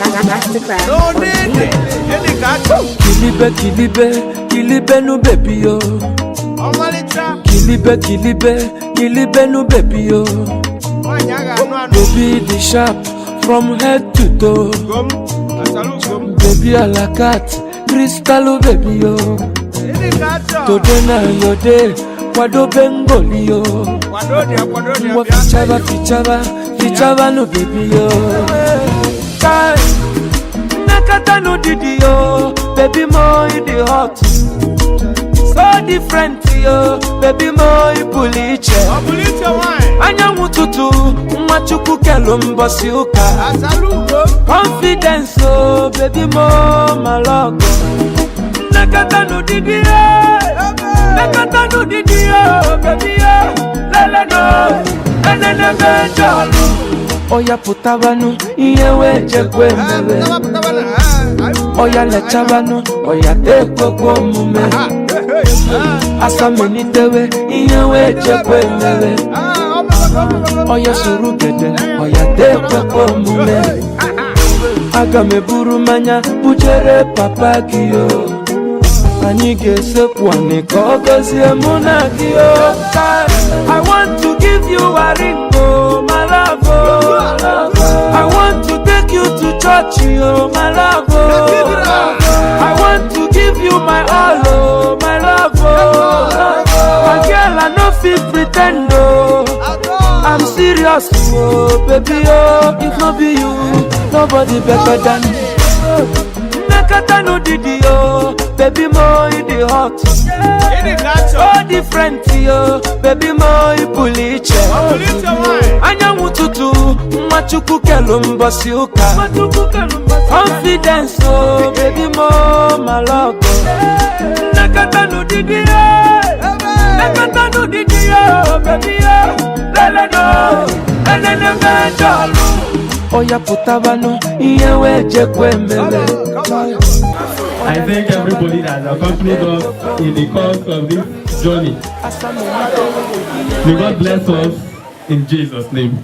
Masterclass. N'onene, ịdị ka achọ. Kilibe, kilibe, kilibe nu baby yo. Ọmalịcha. Kilibe, kilibe, kilibe nu baby yo. Nwaanyị a ga-anụ anụ. Baby dị sharp from head to toe. Ugom, asara ugom. Baby a la carte, crystal baby yo. Ịdị ka achọ. Today na your day, kwadobe ngoli yo. Kwado dị ya, kwado dị ya, Ngwa bịa. fichaba, fichaba, fichaba nu baby yo. Kai, nnekata nu didi yo, baby mo you dey hot. So different yo, baby mo ị pụrụ iche. Ọ bụrụ iche nwaanyị. Anyanwụ tutu, nwa Chukwu kelu mbọsị ụka. Asara ugom. Confidence o, baby mo malọgọ. Nnekata n'ụdịdị ya, nnekata n'ụdịdị ya, baby ya, leleno, enenebe jọlụ. Ọya pụtabanụ, ihe wee jekwe Eh, mere. pụtaba, pụtaba na, eh, anyị- Ọya lechabanụ, ọya tekwekwe omume. Ah, eh, eh, ah. Asamelitewe, ihe wee jekwe mere. Ah, ọ mebego, ọ mebego. Ọya soro gede, ọya tekwekwe omume. Aga m eburu mmanya bujere papa gị o. Anyị ga-esekwu anị ka ọ gọzie mụ na gị o. I want to give you a ring, oh, my love, oh. I want to take you to church, oh, my love, oh. I want to give you my all, oh, my love, oh. My girl, I no fit pretend, oh. Atọ. I'm serious, oh, baby, oh, if not be you, nobody better than me. Nnekata no didi, oh, baby, mo, you the hot. Ịdị ka achọ. So different, oh, baby, mo, you puliche. Ọ bụrụ iche nwaanyị. Anyanwụ tutu, nwa Chukwu kelu mbọsị ụka. Confidence, oh, baby, mo, malọgọ. Nnekata no didi, eh. Nnekata no didi, oh, baby, oh, leleno, enenebe jọlụ. Ọya pụtabanụ, ihe wee jekwe mere. Come on, come on. I thank everybody that has accompanied us in the course of this journey. May God bless us in Jesus' name.